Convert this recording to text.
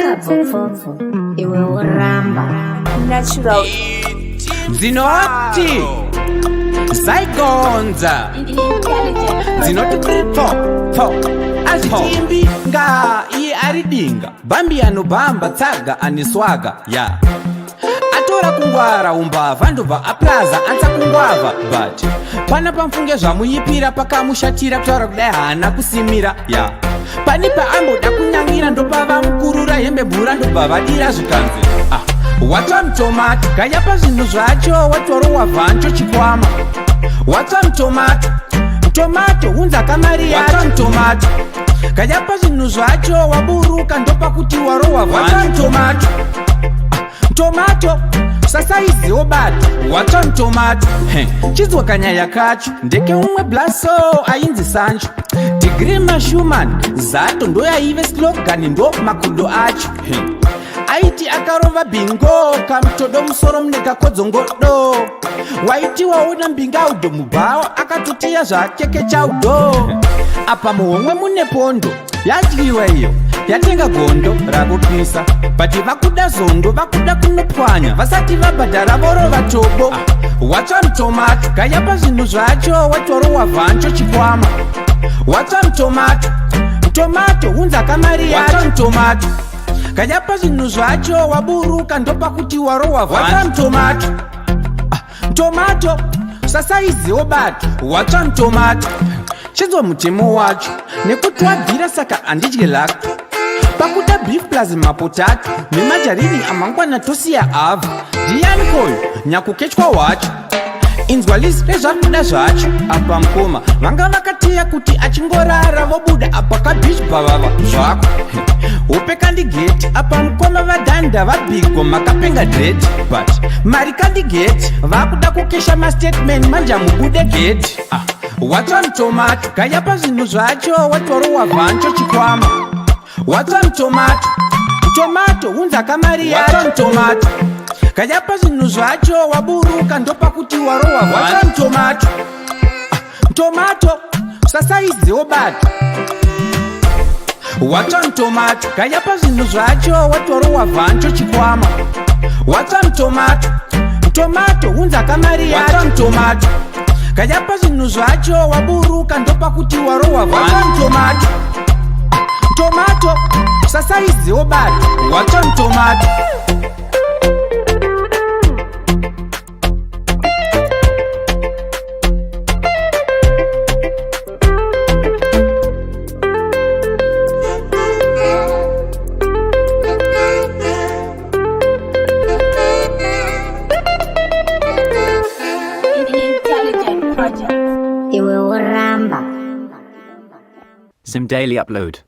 Kabvopfopfo iwe woramba. Natural. Dzinoti zaigonza dzinoti pfo pfo azvitimbi nga iye ari dinga bhambi anobhamba tsaga aneswaga ya atora kungwara umbavha ndobva aplaza ansa kungwavha, but pana pamufunge zvamuyipira pakamushatira kutaura kudai haana kusimira ya pane paamboda kunyangira ndopava mukurura hembe mvura ndobva vadira zvikanzi, ah, watsva mutomato gaya pazvinhu zvacho watoro wavhancho chikwama watsva mutomato tomato hunza kamari yacho mutomato gaya pazvinhu zvacho waburuka ndopakuti warowa watsva mutomato tomato sasaiziwo bato watsva mutomato. Chizwa kanyaya kacho ndeke umwe blaso ainzi Sancho degree mashuman zato ndoyaive slogan ndo makudo acho. Aiti akarova bingo kamutodo musoro mune kakodzongodo waiti waona mbingaudo mubhawa akatotiya zvake kechaudo apa muhomwe mune pondo yadyiwa iyo yatenga gondo rakupisa, but vakuda zondo vakuda kunopwanya vasati vabhadhara vorova tobo. Ah, watsva mutomato gaya pazvinhu zvacho watoro wavhancho chikwama watsva mutomato tomato hunza kamari yacho mutomato gaya pazvinhu zvacho waburuka ndopakuti warowa watsva mutomato tomato sasaiziwo bato watsva mutomato. Chinzwa mutemo wacho nekuti wabvira saka handidye lacto pakuda beef plus mapotato nemajarini amangwana tosiya avha ndiani koyo nyakukechwa wacho inzwa list rezvakuda zvacho apa mukoma vanga vakateya kuti achingorara vobuda apa kabeach bhavava zvako hope kandigeti apa mukoma vadhanda vabhigwa makapenga dread but mari kandigeti vakuda kukesha mastatement manje mubude geti. Ah, watsva mutomato gaya pazvinhu zvacho watoro wavhancho chikwama watsva mutomato tomato hunza kamari yacho mutomato gaya pazvinhu zvacho waburuka ndopakuti warowa watsva mutomato tomato sasaiziwo bato watsva mutomato gaya pazvinhu zvacho watoro wavhancho chikwama watsva mutomato tomato hunza kamari yacho mutomato gaya pazvinhu zvacho waburuka ndopakuti warowa watsva mutomato tomato sasaiziwo bato watsva mutomato. Intelligent Project. Iwe woramba. Zim Daily Upload.